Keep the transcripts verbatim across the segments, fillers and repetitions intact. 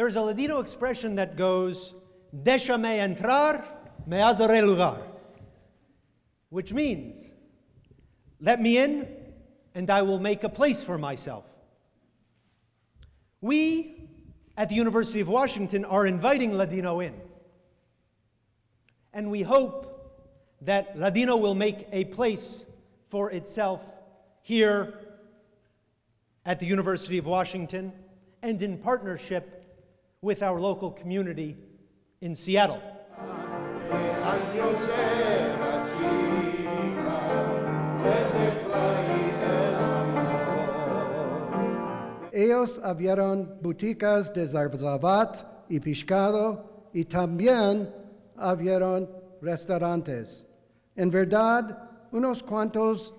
There's a Ladino expression that goes, "Deshame entrar, me azare lugar," which means, "Let me in, and I will make a place for myself." We at the University of Washington are inviting Ladino in, and we hope that Ladino will make a place for itself here at the University of Washington and in partnership with our local community in Seattle. Eyos abrieron butikas de zarzavat i pishkado i tambien abrieron restorantes. En verdad, unos kuantos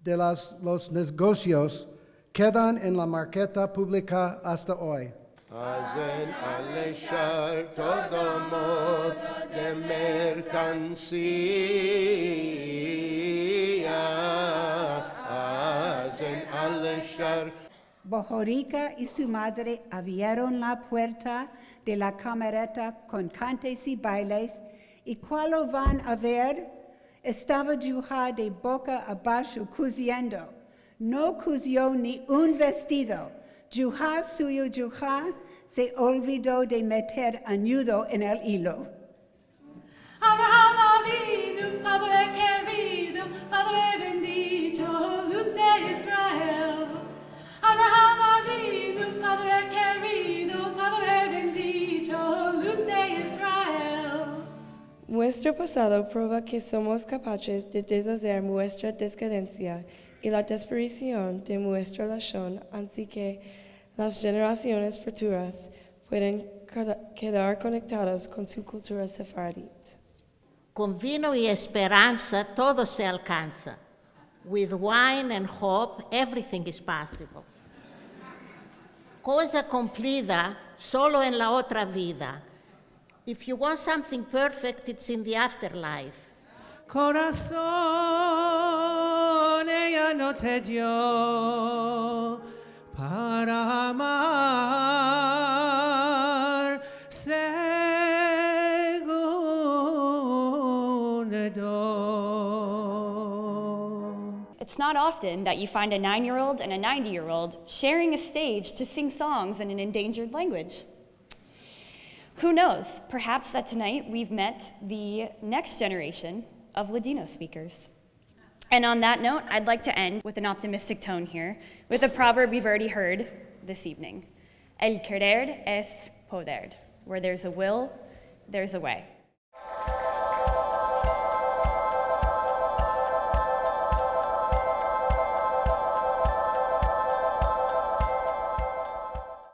de las, los negosios kedan en la marketa publika asta oy. Azen aleshar todo modo de merkansia. Azen aleshar. Bohorika i su madre abrieron la puerta de la kamareta kon kantes i bailes, i kualo van a ver, estava Djuha de boka abasho kuziendo. No kuzio ni un vestido. Djuha suyo Djuha se olvido de meter anyudo en el ilo. Abraham Avinu, padre kerido, padre bendicho, luz de Israel. Abraham Avinu, padre kerido, padre bendicho, luz de Israel. Muestro pasado prova ke somos kapaches de dezazer muestra deskandensia i la desparision de muestro lashon, ansi ke las jenerasiones futuras pueden kada-, kedar konektados kon su kultura sefaradit. Kon vino i esperansa todo se alkansa. With wine and hope, everything is possible. Koza kumplida solo en la otra vida. If you want something perfect, it's in the afterlife. Korason eya no te dio para amar segun do. It's not often that you find a nine-year-old and a ninety-year-old sharing a stage to sing songs in an endangered language. Who knows? Perhaps that tonight we've met the next generation of Ladino speakers. And on that note, I'd like to end with an optimistic tone here, with a proverb we've already heard this evening. El querer es poder. Where there's a will, there's a way.